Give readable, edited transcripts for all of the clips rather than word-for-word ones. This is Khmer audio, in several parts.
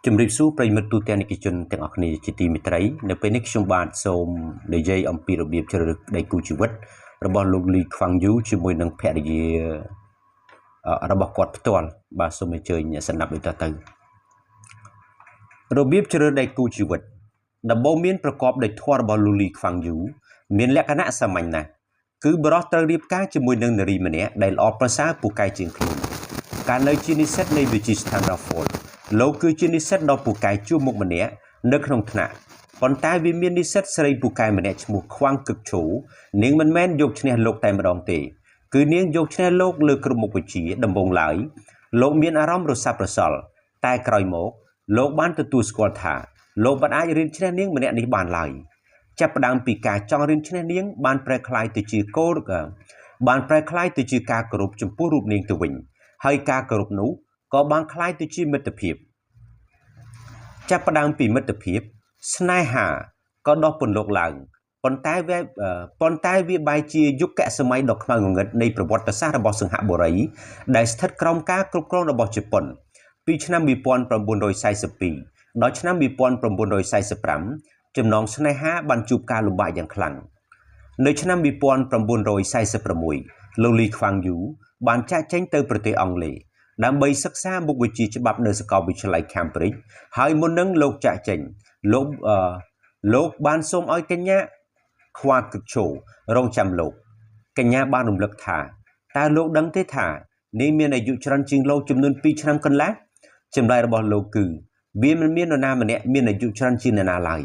ជំរាបសួរប្រិយមិត្តទូទាំងនិកជនទាំងអស់គ្នាជាទីមេត្រីនៅពេលនេះខ្ញុំបាទសូមនិយាយអំពីរបៀបជ្រើសរើសដៃគូជីវិតរបស់លោកលីខ្វាំងយូជាមួយនឹងភរិយារបស់គាត់ផ្ទាល់បាទសូមអញ្ជើញស្ដាប់ដូចតទៅរបៀបជ្រើសដៃគូជីវិតដំបូន្មានប្រកបដោយធម៌របស់លោកលីខ្វាំងយូមានលក្ខណៈសាមញ្ញណាស់គឺបរិសត្រូវរៀបការជាមួយនឹងនារីម្នាក់ដែលល្អប្រសើរពូកែជាងខ្លួនកាលនៅជានិស្សិតនៃវិទ្យាស្ថាន Raffles លោកគឺជានិស្សិតដ៏ពូកែជួរមុខម្នាក់នៅក្នុងថ្នាក់ប៉ុន្តែវាមាននិស្សិតស្រីពូកែម្នាក់ឈ្មោះខ្វាងកឹកឈូនាងមិនមែនយកឈ្នះលោកតែម្ដងទេគឺនាងយកឈ្នះលោកលើគ្រប់មុខវិជ្ជាដំបូងឡើយលោកមានអារម្មណ៍រសាប់រសល់តែក្រោយមកលោកបានទទួលស្គាល់ថាលោកមិនអាចរៀនឈ្នះនាងម្នាក់នេះបានឡើយចាប់ផ្ដើមពីការចង់រៀនឈ្នះនាងបានប្រែក្លាយទៅជាគោលបានប្រែក្លាយទៅជាការគោរពចំពោះរូបនាងទៅវិញហើយការគោរពនោះក៏បានក្លាយទៅជាមិត្តភាពចាប់ផ្ដើមពីមិត្តភាពស្នេហាក៏ដោះពន្លកឡើងប៉ុន្តែវាបែរជាយុគសម័យដ៏ខ្មៅងងឹតនៃប្រវត្តិសាស្ត្ររបស់សិង្ហបុរីដែលស្ថិតក្រោមការគ្រប់គ្រងរបស់ជប៉ុនពីឆ្នាំ1942ដល់ឆ្នាំ1945ចំណងស្នេហាបានជួបការលំបាកយ៉ាងខ្លាំងនៅឆ្នាំ1946លោកលីខ្វាងយូបានចាកចេញទៅប្រទេសអង់គ្លេសដើម្បីសិក្សាមុខវិជ្ជាច្បាប់នៅសាកលវិទ្យាល័យ Cambridge ហើយមុននឹងលោកចាកចេញលោកបានសូមឲ្យកញ្ញាខ្វាកឹកឈូរងចាំលោកកញ្ញាបានរំលឹកថាតើលោកដឹងទេថានាងមានអាយុច្រើនជាងលោកចំនួន2ឆ្នាំកន្លះចម្លើយរបស់លោកគឺវាមិនមាននរណាម្នាក់មានអាយុច្រើនជាងនរណាឡើយ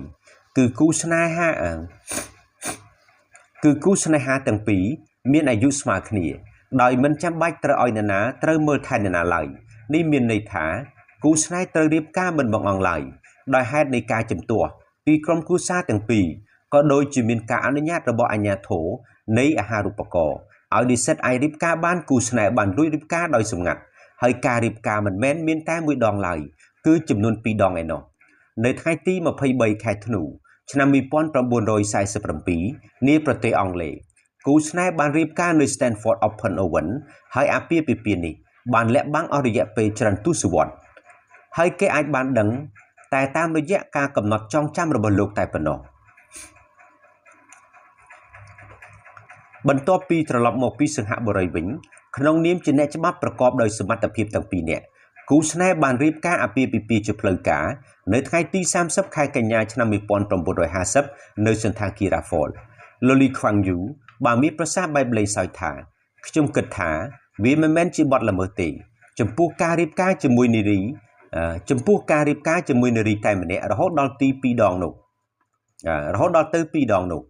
គឺគូស្នេហាទាំងពីរមានអាយុស្មើគ្នាដោយមិនចាំបាច់ត្រូវឲ្យនរណាត្រូវមើលថែនរណាឡើយនេះមានន័យថាគូស្នេហ៍ត្រូវរៀបការមិនបង្អង់ឡើយដោយហេតុនៃការជំទាស់ពីក្រុមគ្រួសារទាំងពីរក៏ដូចជាមានការអនុញ្ញាតរបស់អាជ្ញាធរនៃអាហារូបករណ៍ឲ្យនិស្សិតអាចរៀបការបានគូស្នេហ៍បានលួចរៀបការដោយសម្ងាត់ហើយការរៀបការមិនមែនមានតែមួយដងឡើយគឺចំនួន2ដងឯណោះនៅថ្ងៃទី23ខែធ្នូឆ្នាំ1947នាប្រទេសអង់គ្លេសគូស្នេហ៍បានរៀបការនៅ Stanford Open Oven ហើយអាពាហ៍ពិពាហ៍នេះបានលាក់បាំងអស់រយៈពេលច្រើនទសវត្សរ៍ហើយគេអាចបានដឹងតែតាមរយៈការកំណត់ចងចាំរបស់លោកតែប៉ុណ្ណោះបន្ទាប់ពីត្រឡប់មកពីសិង្ហបុរីវិញក្នុងនាមជាអ្នកច្បាប់ប្រកបដោយសមត្ថភាពទាំងពីរនាក់គូស្នេហ៍បានរៀបការអាពាហ៍ពិពាហ៍ជាផ្លូវការនៅថ្ងៃទី30ខែកញ្ញាឆ្នាំ1950នៅសណ្ឋាគារ Raffles លោកលីខ្វាំងយូបានមានប្រសាសន៍បែបលេងសើចថាខ្ញុំគិតថាវាមិនមែនជាបទល្មើសទេចំពោះការរៀបការជាមួយនារីចំពោះការរៀបការជាមួយនារីតែម្នាក់រហូតដល់ទី2ដងនោះរហូតដល់ទៅ2ដងនោះ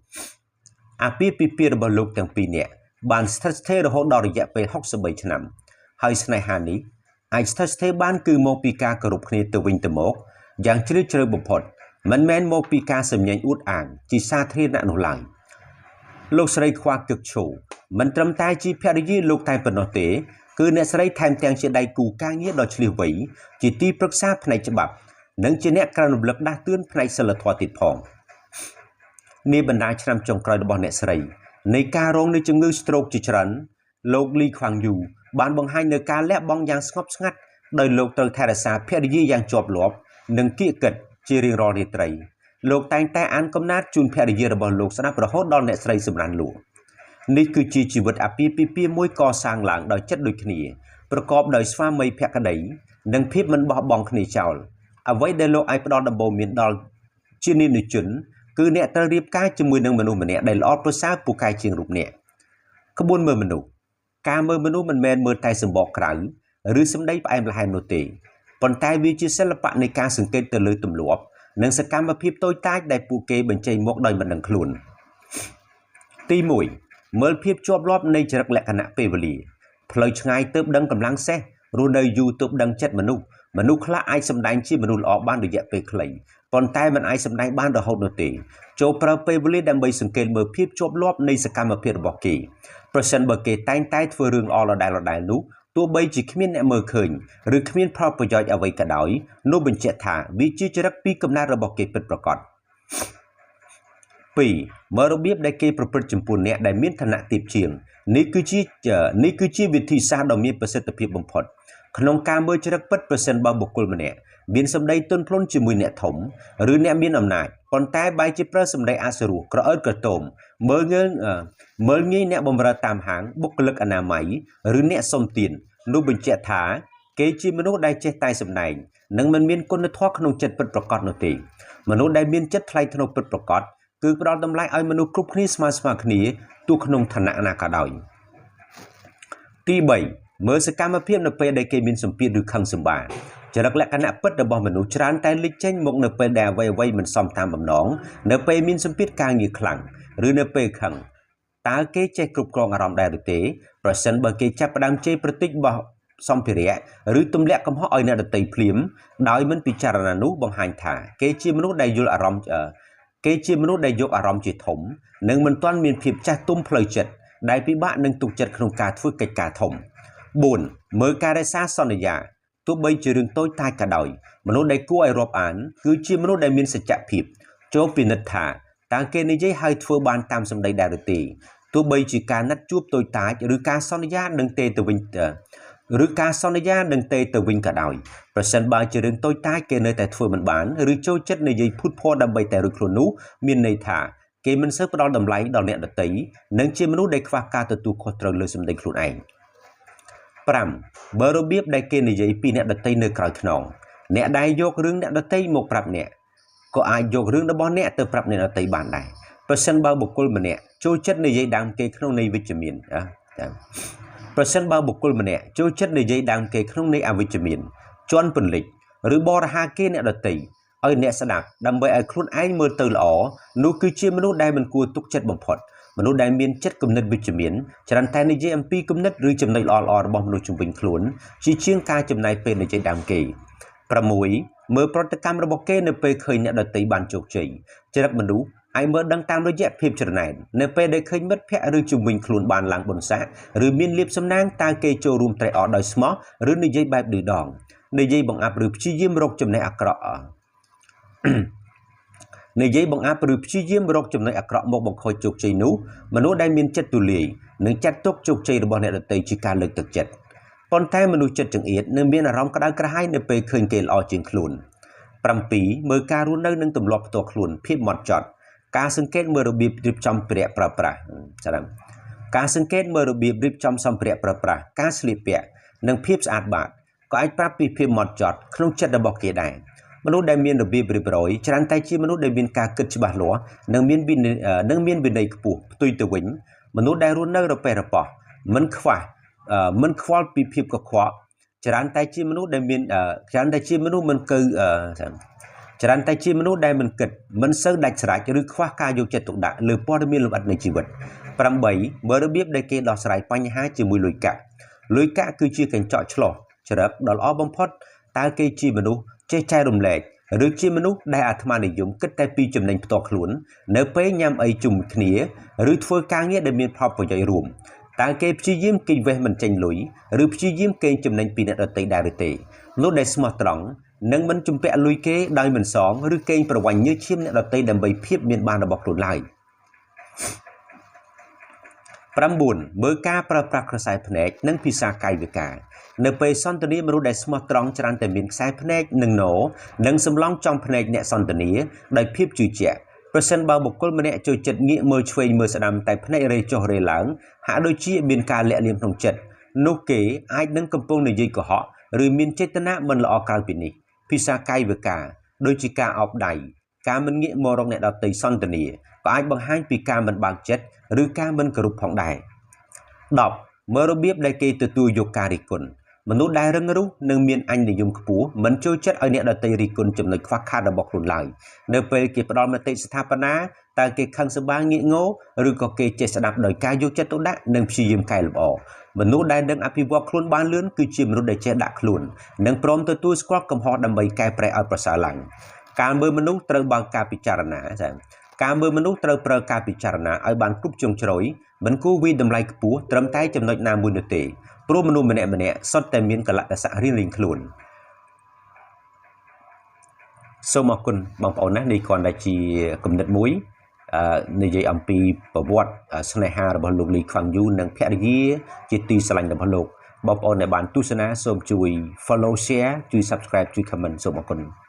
អាពាហ៍ពិពាហ៍របស់លោកទាំងពីរនាក់បានស្ថិតស្ថេររហូតដល់រយៈពេល63ឆ្នាំហើយស្នេហានេះអាចស្ថិតស្ថេរបានគឺមកពីការគោរពគ្នាទៅវិញទៅមកយ៉ាងជ្រាលជ្រៅបំផុតមិនមែនមកពីការសម្ញែងអួតអាងជាសាធារណៈនោះឡើយលោកស្រីខ្វាកឹកឈូមិនត្រឹមតែជាភរិយាលោកតែប៉ុណ្ណោះទេគឺអ្នកស្រីថែមទាំងជាដៃគូការងារដ៏ឈ្លាសវៃជាទីប្រឹក្សាផ្នែកច្បាប់និងជាអ្នកក្រើនរំលឹកដាស់តឿនផ្នែកសីលធម៌ទៀតផងនាបណ្ដាឆ្នាំចុងក្រោយរបស់អ្នកស្រីនៃការរងនៃជំងឺ stroke ជាច្រើនលោកលីខ្វាងយូបានបង្ហាញនៅការលះបង់យ៉ាងស្ងប់ស្ងាត់ដោយលោកត្រូវថែរក្សាភរិយាយ៉ាងជាប់លាប់និងគៀកកិតជារៀងរាល់រាត្រីលោកតែងតែអានកំណាព្យជូនភរិយារបស់លោកស្ដាប់រហូតដល់អ្នកស្រីសម្រានលក់នេះគឺជាជីវិតអាពាហ៍ពិពាហ៍មួយកសាងឡើងដោយចិត្តដូចគ្នាប្រកបដោយស្វាមីភក្តីនិងភាពមិនបោះបង់គ្នាចោលអ្វីដែលលោកអាចផ្ដល់ដំបូន្មានដល់ជានិន្នាជនគឺអ្នកត្រូវរៀបការជាមួយនឹងមនុស្សម្នាក់ដែលល្អប្រសើរពូកែជាងរូបអ្នកក្បួនមើលមនុស្សការមើលមនុស្សមិនមែនមើលតែសម្បកក្រៅឬសម្ដីផ្អែមល្ហែមនោះទេប៉ុន្តែវាជាសិល្បៈនៃការសង្កេតទៅលើទម្លាប់និងសកម្មភាពតូចតាចដែលពួកគេបញ្ចេញមកដោយមិនដឹងខ្លួនទី1មើលភាពជាប់លាប់នៃចរិតលក្ខណៈពេលវេលាផ្លូវឆ្ងាយទើបដឹងកម្លាំងសេះរស់នៅយូរទើបដឹងចិត្តមនុស្សមនុស្សខ្លះអាចសម្ដែងជាមនុស្សល្អបានរយៈពេលខ្លីប៉ុន្តែមិនអាចសម្ដែងបានរហូតនោះទេចូលប្រើពេលវេលាដើម្បីសង្កេតមើលភាពជាប់លាប់នៃសកម្មភាពរបស់គេប្រសិនបើគេតែងតែធ្វើរឿងល្អដដែលៗនោះទោះបីជាគ្មានអ្នកមើលឃើញឬគ្មានផលប្រយោជន៍អ្វីក៏ដោយនោះបញ្ជាក់ថាវាជាចរិតពីកំណើតរបស់គេពិតប្រាកដ2មើលរបៀបដែលគេប្រព្រឹត្តចំពោះអ្នកដែលមានឋានៈទាបជាងនេះគឺជាវិធីសាស្ត្រដ៏មានប្រសិទ្ធភាពបំផុត ក្នុងការមើលចរិតពិតប្រសិនបើបុគ្គលម្នាក់មានសម្ដីទន់ភ្លន់ជាមួយអ្នកធំឬអ្នកមានអំណាចប៉ុន្តែបែរជាប្រើសម្ដីអសុរោះក្រអឺតក្រទមមើលងាយមើលងាយអ្នកបម្រើតាមហាងបុគ្គលិកអនាម័យឬអ្នកសុំទាននោះបញ្ជាក់ថាគេជាមនុស្សដែលចេះតែសម្ដែងនិងមិនមានគុណធម៌ក្នុងចិត្តពិតប្រាកដនោះទេមនុស្សដែលមានចិត្តថ្លៃថ្នូរពិតប្រាកដគឺផ្ដល់តម្លៃឲ្យមនុស្សគ្រប់គ្នាស្មើៗគ្នាទោះក្នុងឋានៈណាក៏ដោយទី3មើលសកម្មភាពនៅពេលដែលគេមានសម្ពាធឬខឹងសម្បារចរិតលក្ខណៈពិតរបស់មនុស្សច្រើនតែលេចចេញមកនៅពេលដែលអ្វីៗមិនសមតាមបំណងនៅពេលមានសម្ពាធការងារខ្លាំងឬនៅពេលខឹងតើគេចេះគ្រប់គ្រងអារម្មណ៍ដែរឬទេប្រសិនបើគេចាប់ផ្ដើមជេរប្រតិចរបស់សម្ភារៈឬទម្លាក់កំហុសឲ្យអ្នកដទៃភ្លាមដោយមិនពិចារណានោះបង្ហាញថាគេជាមនុស្សដែលយល់អារម្មណ៍គេជាមនុស្សដែលយកអារម្មណ៍ជាធំនិងមិនទាន់មានភាពចាស់ទុំផ្លូវចិត្តដែលពិបាកនឹងទុកចិត្តក្នុងការធ្វើកិច្ចការធំ4មើលការរក្សាសន្យាទោះបីជារឿងតូចតាចក៏ដោយមនុស្សដែលគួរឲ្យរាប់អានគឺជាមនុស្សដែលមានសច្ចភាពចូលពិនិត្យថាតើគេនិយាយហើយធ្វើបានតាមសម្ដីដែរឬទេទោះបីជាការណាត់ជួបតូចតាចឬការសន្យានឹងទេទៅវិញឬការសន្យានឹងទេទៅវិញក៏ដោយប្រសិនបើជារឿងតូចតាចគេនៅតែធ្វើមិនបានឬចូលចិត្តនិយាយភូតភរដើម្បីតែរួចខ្លួននោះមានន័យថាគេមិនសូវផ្ដល់តម្លៃដល់អ្នកដទៃនិងជាមនុស្សដែលខ្វះការទទួលខុសត្រូវលើសម្ដីខ្លួនឯង5បើរបៀបដែលគេនិយាយពីអ្នកដទៃនៅក្រោយខ្នងអ្នកដែលយករឿងអ្នកដទៃមកប្រាប់អ្នកក៏អាចយករឿងរបស់អ្នកទៅប្រាប់អ្នកដទៃបានដែរប្រសិនបើបុគ្គលម្នាក់ចូលចិត្តនិយាយដើមគេក្នុងន័យវិជ្ជមានប្រសិនបើបុគ្គលម្នាក់ចូលចិត្តនិយាយដើមគេក្នុងន័យអវិជ្ជមានជន់ពន្លិចឬបរិហាគេអ្នកដទៃឲ្យអ្នកស្ដាប់ដើម្បីឲ្យខ្លួនឯងមើលទៅល្អនោះគឺជាមនុស្សដែលមិនគួរទុកចិត្តបំផុតមនុស្សដែលមានចិត្តគំនិតវិជ្ជមានច្រើនតែនិយាយអំពីគំនិតឬចំណុចល្អៗរបស់មនុស្សជុំវិញខ្លួនជាជាងការចំណាយពេលនិយាយដើមគេ6មើលប្រតិកម្មរបស់គេនៅពេលឃើញអ្នកដទៃបានជោគជ័យចរិតមនុស្សអាចមើលដឹងតាមរយៈភាពច្រណែននៅពេលដែលឃើញមិត្តភ័ក្តិឬជុំវិញខ្លួនបានឡើងបុណ្យស័ក្តិឬមានលាភសំណាងតើគេចូលរួមត្រេកអរដោយស្មោះឬនិយាយបែបឌឺដងនិយាយបង្អាប់ឬព្យាយាមរកចំណេះអាក្រក់និយាយបង្អាប់ឬព្យាយាមរកចំណុចអាក្រក់មកបង្ខូចជោគជ័យនោះមនុស្សដែលមានចិត្តទូលាយនឹងចាត់ទុកជោគជ័យរបស់អ្នកដទៃជាការលើកទឹកចិត្តប៉ុន្តែមនុស្សចិត្តចង្អៀតនឹងមានអារម្មណ៍ក្តៅក្រហាយនៅពេលឃើញគេល្អជាងខ្លួន7មើលការរស់នៅនិងទម្លាប់ផ្ទាល់ខ្លួនភាពម៉ត់ចត់ការសង្កេតមើលរបៀបរៀបចំព្រះប្រើប្រាស់ច្រើនការសង្កេតមើលរបៀបរៀបចំសម្ភារៈប្រើប្រាស់ការស្លៀកពាក់និងភាពស្អាតបាតក៏អាចប្រាប់ពីភាពម៉ត់ចត់ក្នុងចិត្តរបស់គេដែរមនុស្សដែលមានរបៀបរៀបរយច្រើនតែជាមនុស្សដែលមានការគិតច្បាស់លាស់និងមានវិន័យខ្ពស់ផ្ទុយទៅវិញមនុស្សដែលរស់នៅរប៉េះរប៉ោះមិនខ្វះមិនខ្វល់ពីភាពកខ្វក់ច្រើនតែជាមនុស្សដែលមានច្រើនតែជាមនុស្សមិនកើច្រើនតែជាមនុស្សដែលមិនគិតមិនសូវដាច់ស្រេចឬខ្វះការយកចិត្តទុកដាក់លើព័ត៌មានលម្អិតនៃជីវិត8មើលរបៀបដែលគេដោះស្រាយបញ្ហាជាមួយលុយកាក់លុយកាក់គឺជាកញ្ចក់ឆ្លុះចរិតដ៏ល្អបំផុតតើគេជាមនុស្សចេះចែករំលែកឬជាមនុស្សដែលអាត្មានិយមគិតតែពីចំណេញផ្ទាល់ខ្លួននៅពេលញ៉ាំអីជុំគ្នាឬធ្វើការងារដែលមានផលប្រយោជន៍រួមតើគេព្យាយាមគេចវេះមិនចេញលុយឬព្យាយាមកេងចំណេញពីអ្នកដទៃដែរឬទេមនុស្សដែលស្មោះត្រង់និងមិនជំពាក់លុយគេដោយមិនសងឬកេងប្រវ័ញ្ចញើសឈាមអ្នកដទៃដើម្បីភាពមានបានរបស់ខ្លួនឡើយ9មើលការប្រើប្រាស់ខ្សែភ្នែកនិងភាសាកាយវិការនៅពេលសន្ទនាមនុស្សដែលស្មោះត្រង់ច្រើនតែមានខ្សែភ្នែកនិងណនិងសម្លងចំភ្នែកអ្នកសន្ទនាដោយភាពជឿជាក់ប្រសិនបើបុគ្គលម្នាក់ចូលចិត្តងាកមើលឆ្វេងមើលស្ដាំតែភ្នែករេចុះរេឡើងហាក់ដូចជាមានការលាក់លៀមក្នុងចិត្តនោះគេអាចនឹងកំពុងនិយាយកុហកឬមានចេតនាមិនល្អក្រៅពីនេះភាសាកាយវិការដូចជាការអោបដៃការមិនងាកមករកអ្នកដទៃសន្ទនាក៏អាចបង្ហាញពីការមិនបើកចិត្តឬការមិនគោរពផងដែរ10មើលរបៀបដែលគេទទួលយកការរិះគន់មនុស្សដែលរឹងរូសនិងមានអញនិយមខ្ពស់មិនចូលចិត្តឲ្យអ្នកដទៃរិះគន់ចំណុចខ្វះខាតរបស់ខ្លួនឡើយនៅពេលគេផ្ដល់មតិស្ថាបនាតើគេខឹងសម្បាងាកងោឬក៏គេចេះស្ដាប់ដោយការយកចិត្តទុកដាក់និងព្យាយាមកែលម្អមនុស្សដែលនឹងអភិវឌ្ឍខ្លួនបានលឿនគឺជាមនុស្សដែលចេះដាក់ខ្លួននិងព្រមទទួលស្គាល់កំហុសដើម្បីកែប្រែឲ្យប្រសើរឡើងការមើលមនុស្សត្រូវបើកការពិចារណាចា៎ការមើលមនុស្សត្រូវប្រើការពិចារណាឲ្យបានគ្រប់ជ្រុងជ្រោយមិនគួរវាយតម្លៃខ្ពស់ត្រឹមតែចំណុចណាមួយនោះទេព្រោះមនុស្សម្នាក់ៗសុទ្ធតែមានកលៈទេសៈរៀងៗខ្លួនសូមអរគុណបងប្អូនណានេះគ្រាន់តែជាគំនិតមួយនិយាយអំពីប្រវត្តិស្នេហារបស់លោកលីខ្វាងយូនិងភរិយាជាទីស្រឡាញ់របស់លោក បងប្អូនដែលបានទស្សនាសូមជួយ follow, share ជួយ subscribe ជួយ comment សូមអរគុណ។